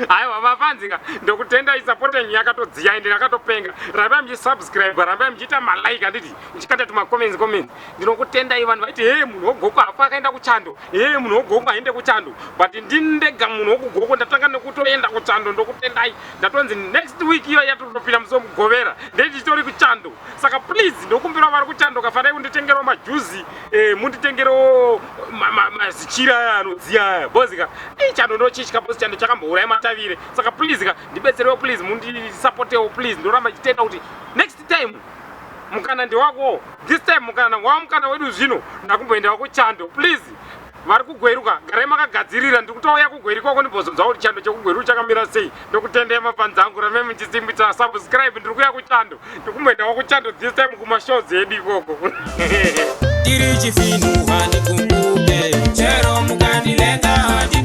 Aiwa mafanzika, ndokutendai, support yenyu yakatodziya ende yakatopenga. Rambai muchisubscribe, rambai muchiita malike, handiti muchikata tumacomments comments. Ndinokutendai. Vanhu vaiti, "He, munhu wogoko hafa akaenda kuchando, he, munhu wogoko aende kuchando," but ndini ndega munhu wokugoko ndatanga nekutoenda kuchando. Ndokutendai. Ndatonzi next week iyo yatotopinda musi wemugovera ndendichitori kuchando. Saka please, ndokumbira vari kuchando, kafanai kunditengerawo majuzi, munditengerewo mazichira aya anodziya aya, because ka chando ndochitya, because chando chakambouraya Matavire. Saka please ka, ndibetserewo please, mundisapotewo please. Ndoramba chitenda kuti next time mukana ndewako. This time mukana wamukana wedu zvino ndakumboendawo kuchando. Please, vari kugweruka, garai makagadzirira, ndiri kutouya kugweru ikoko, ndimbozonzwa kuti chando chekugweru chakamira sei. Ndokutendai mafanzi angu, ramai muchisimbisa subscribe. Ndiri kuuya kuchando, ndikumboendawo kuchando this time, kumashows edu ikoko. Tiri chifinu, handikumbuke chero mukandivenga handi.